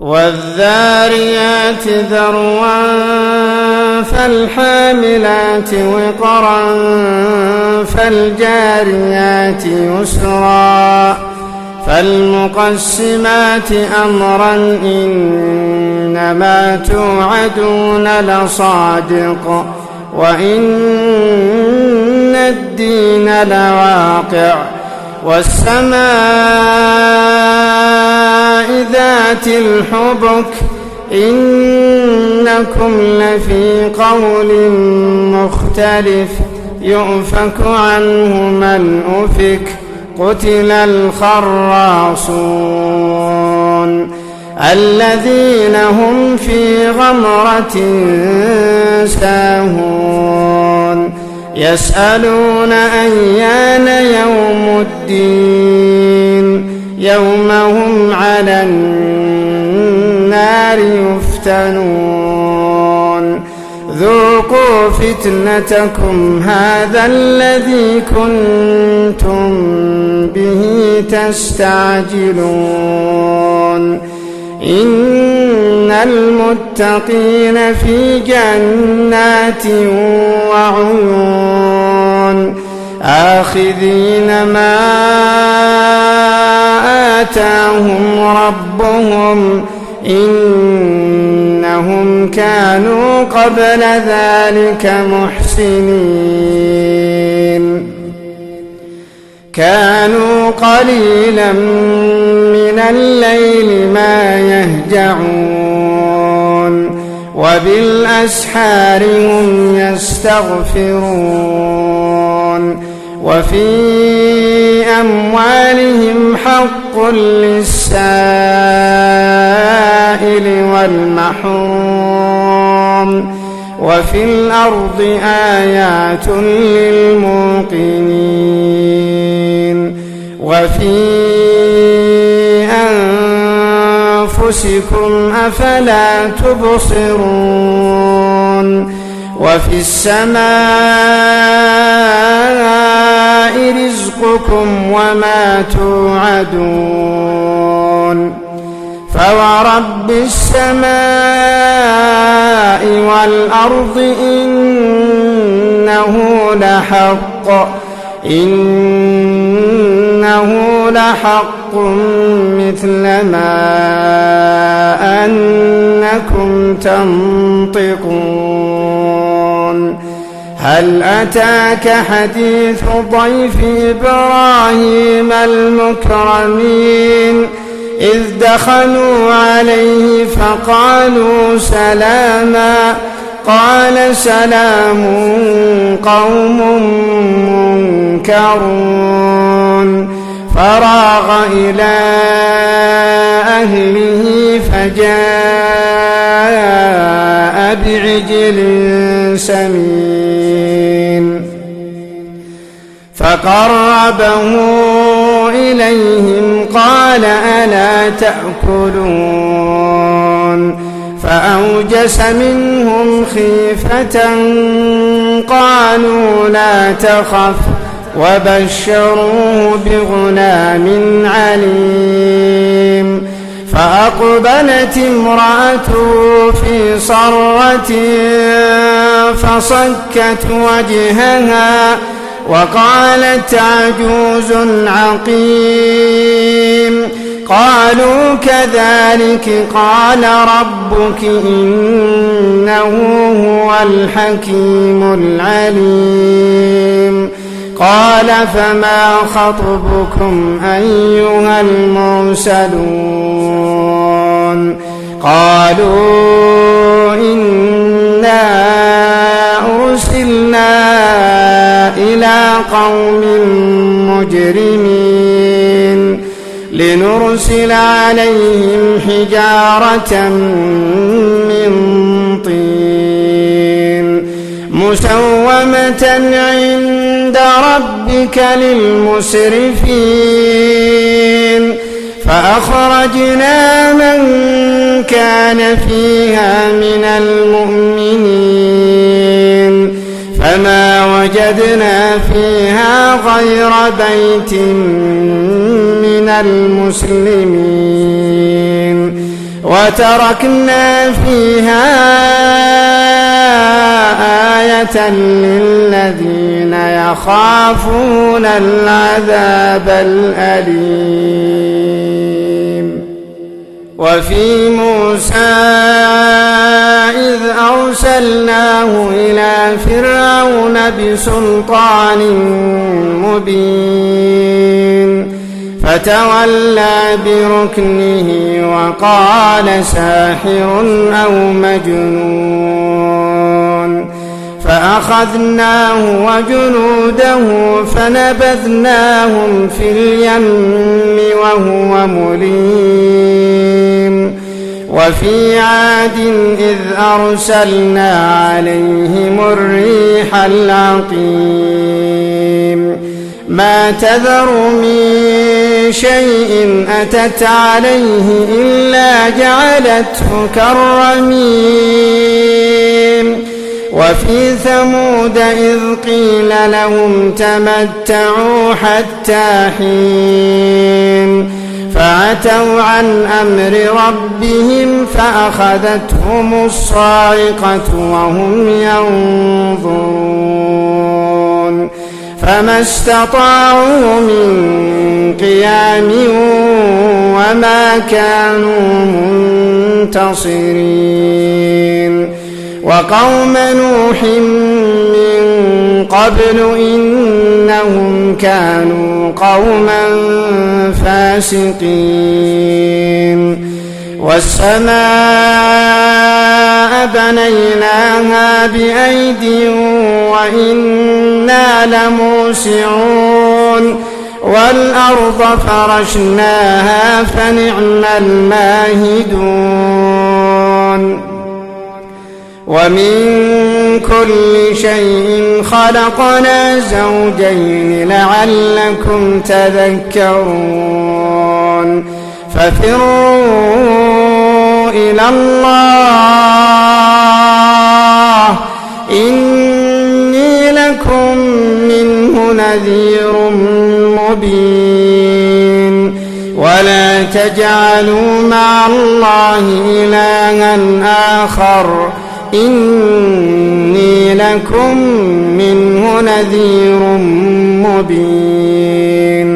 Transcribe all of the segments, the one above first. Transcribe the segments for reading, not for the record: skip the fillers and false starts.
والذاريات ذروا فالحاملات وقرا فالجاريات يسرا فالمقسمات أمرا إنما توعدون لصادق وإن الدين لواقع والسماء ذات الحبك إنكم لفي قول مختلف يؤفك عنه من أفك قتل الخراصون الذين هم في غمرة ساهون يسألون أيان يوم الدين يوم هم على النار يفتنون ذوقوا فتنتكم هذا الذي كنتم به تستعجلون إن المتقين في جنات وعيون آخذين ما آتاهم ربهم إنهم كانوا قبل ذلك محسنين كانوا قليلا من الليل ما يهجعون وبالأسحار هم يستغفرون وفي أموالهم حق للسائل والمحروم وفي الأرض آيات للموقنين وفي أنفسكم أفلا تبصرون وفي السماء رزقكم وما توعدون فورب السماء والأرض إنه لحق مثل ما أنكم تنطقون هل أتاك حديث ضيف إبراهيم المكرمين إذ دخلوا عليه فقالوا سلاما قال سلام قوم منكرون فراغ إلى أهله فجاء بعجل سمين فقربه إليهم قال ألا تأكلون فأوجس منهم خيفة قالوا لا تخف وبشروه بغلام عليم فأقبلت امرأته في صرة فصكت وجهها وقالت عجوز عقيم قالوا كذلك قال ربك إنه هو الحكيم العليم قال فما خطبكم أيها المرسلون قالوا إنا أرسلنا إلى قوم مجرمين لنرسل عليهم حجارة من طين مسومة عند ربك للمسرفين فأخرجنا من كان فيها من المؤمنين فما وجدنا فيها غير بيت من المسلمين وتركنا فيها آية للذين يخافون العذاب الأليم. وفي موسى إذ أرسلناه إلى فرعون بسلطان مبين فتولى بركنه وقال ساحر أو مجنون فأخذناه وجنوده فنبذناهم في اليم وهو مليم. وفي عاد إذ أرسلنا عليهم الريح العقيم ما تذر من شيء أتت عليه إلا جعلته كالرميم. وفي ثمود إذ قيل لهم تمتعوا حتى حين فعتوا عن أمر ربهم فأخذتهم الصاعقة وهم ينظرون فما استطاعوا من قيام وما كانوا منتصرين. وقوم نوح من قبل إنهم كانوا قوما فاسقين. والسماء بنيناها بأيد وإنا لموسعون والأرض فرشناها فنعم الماهدون. ومن كل شيء خلقنا زوجين لعلكم تذكرون. ففروا إلى الله إني لكم منه نذير مبين. ولا تجعلوا مع الله إلها آخر إني لكم منه نذير مبين.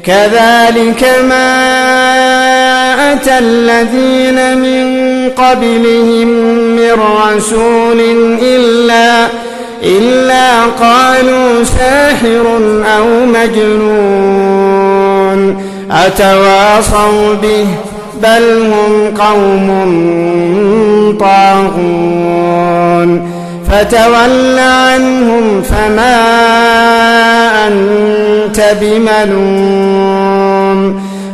كذلك ما أتى الذين من قبلهم من رسول إلا قالوا ساحر أو مجنون أتواصوا به بل هم قوم طاغون. فتول عنهم فما أنت بملوم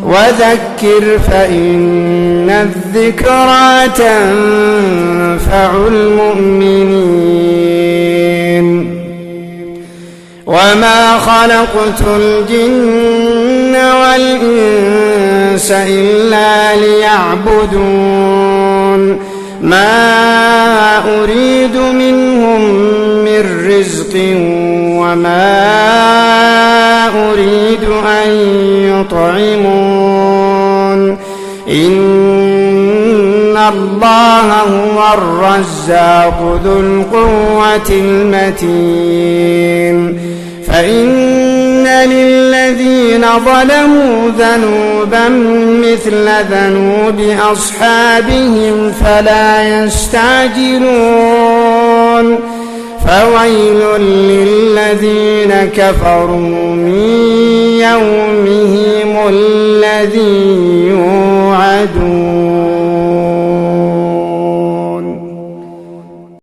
وذكر فإن الذكرى تنفع المؤمنين. وما خلقت الجن والإنس إلا ليعبدون ما أريد منهم من رزق وما أريد أن يطعمون إن الله هو الرزاق ذو القوة المتين. فإن للذين ظلموا ذنوبا مثل ذنوب أصحابهم فلا يستعجلون. فويل للذين كفروا من يومهم الذي يوعدون.